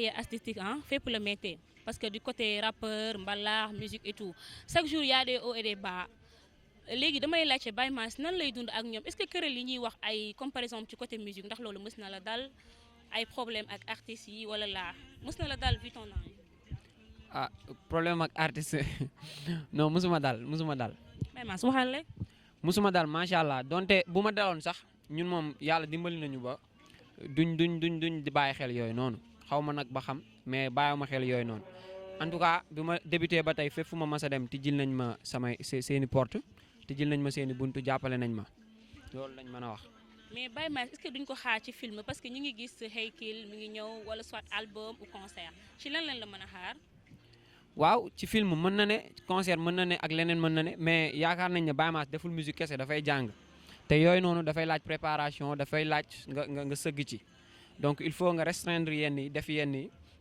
carrière artistique fépp la méttee parce que du côté rappeur mbalax musique et tout chaque jour y a des hauts et des bas léegi damay laajte Baye Mass nan lay dund ak ñoom est-ce que këral yi ñuy wax ay comme par exemple ci côté musique ndax loolu mës na la dal ay problème ak artistes yi wala laa mës na la dal vu ton âge. ah problème ak artiste non musuma dal Baye Mass waxal rek. musuma dal macha allah donte bu ma daloon sax ñun moom yàlla dimbali nañu ba duñ di bàyyi xel yooyu noonu xaw ma nag ba xam mais bàyyiwuma xel yooyu noonu en tout cas bi ma débuté ba tey fépp fu ma mas a dem tijjil nañ ma samay seeni porte tijjil nañ ma seeni buntu jàppale nañ ma loolu lañ mën a wax. mais Baye Mass est-ce que duñ ko xaar ci film parce que ñu ngi gis Haykil mi ngi ñëw wala soit album ou concert ci lan lañ la mën a xaar. waaw ci film mën na ne concert mën na ne ak leneen mën na ne mais yaakaar nañ ne Baye Mass deful musique kese dafay jàng te yooyu noonu dafay laaj préparation dafay laaj nga sëgg ci donc il faut nga restreindre yenn yi def yenn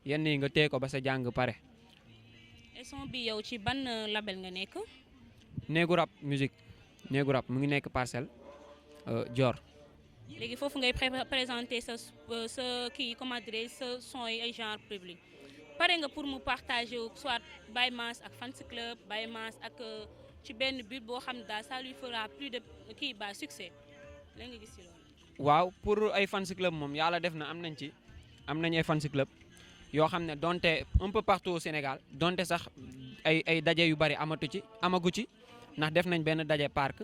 yi nga téye ko ba sa jàng pare. et son bi yow ci ban label nga nekk. néegu rap musique néegu rap mu ngi nekk Parcelles Dior. léegi foofu ngay présenter sa kii comment dirais sa son yi ay genre public pare nga pour mu partager soit Baye Mass ak fans club Baye Mass ak ci benn but boo xam ne daal ça lui fera plus de kii ba succès la nga gis ci loolu. waaw pour ay fans club moom yàlla def na am nañ ay fans club yoo xam ne donte un peu partout au Sénégal donte sax ay daje yu bari amagu ci ndax def nañ benn daje parc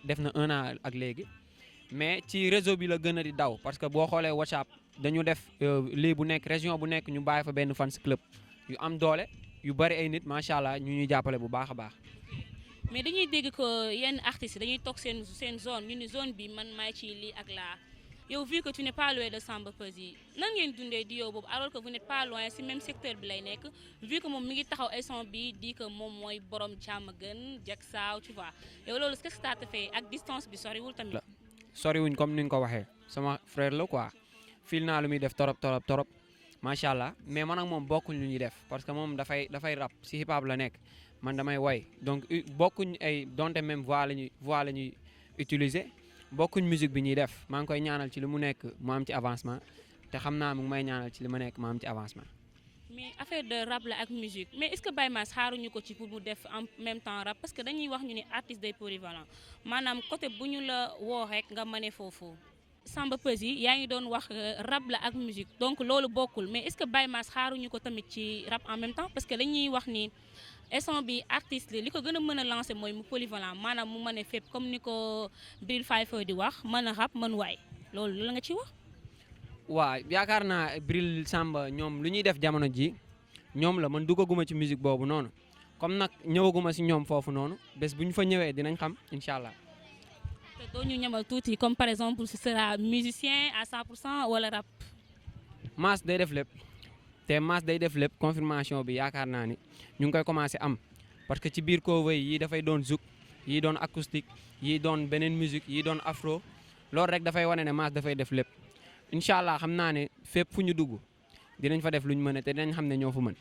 def na 1 an ak léegi mais ci réseau bi la gën a di daw parce que boo xoolee WhatsApp dañu def lii bu nekk région bu nekk ñu bàyyi fa benn fans club yu am doole yu bari ay nit macha allah ñu ñuy jàppale bu baax a baax. mais dañuy dégg ko yenn artistes dañuy toog seen zone ñu ni zone bi man maay ci lii ak laa yow vu que tu n'es pas loin de Samba peuzzi nan ngeen dundee di yow boobu alors que vous n'êtes pas loin si même secteur bi lay nekk vu que moom mi ngi taxaw ay son bi di que moom mooy borom jàmm gën jak saaw tu vois yow loolu qu'est-ce que ça te fait ak distance bi soriwul tamit. soriwuñ comme ni nga ko waxee sama frère la quoi fil naa lu muy def torop macha allah mais man ak moom bokkuñ lu ñuy def parce que moom dafay rap si hip hop la nekk man damay woy donc bokkuñ ay donte même voix la ñuy utiliser bokkuñ musique bi ñuy def maa ngi koy ñaanal ci li mu nekk mu am ci avancement te xam naa mu ngi may ñaanal ci li ma nekk mu am ci avancement. mais affaire de rap la ak musique mais est-ce que Baye Mass xaaruñu ko ci pour mu def en même temps rap parce que dañuy wax ñu ni artiste day polyvalent maanaam côté bu ñu la woo rek nga mëne foofu. Samba peuzzi yaa ngi doon wax rap la ak musique donc loolu bokkul mais est-ce que Baye Mass xaaruñu ko tamit ci rap en même temps parce que dañuy wax ni instant bi artiste li ko gën a mën a lancer mooy mu polyvalent maanaam mu mën a fépp comme ni ko Bril Fifer di wax mën a rap mën waay loolu la nga ci wax. waaw yaakaar naa Bril Samba ñoom lu ñuy def jamono ji ñoom la man duggaguma ci musique boobu noonu comme nag ñëwaguma si ñoom foofu noonu bés bu ñu fa ñëwee dinañ xam incha allah. te doo ñu ñamal tuuti comme par exemple ce sera musicien à 100% wala rap. Mass day def lépp te Mass day def lépp confirmation bi yaakaar naa ni ñu ngi koy commencé am parce que ci biir cover yi dafay doon zouk yi doon acoustique yi doon beneen musique yi doon afro loolu rek dafay wane ne Mass dafay def lépp incha allah xam naa ne fépp fu ñu dugg dinañ fa def lu ñu mën te dinañ xam ne ñoo fa mën.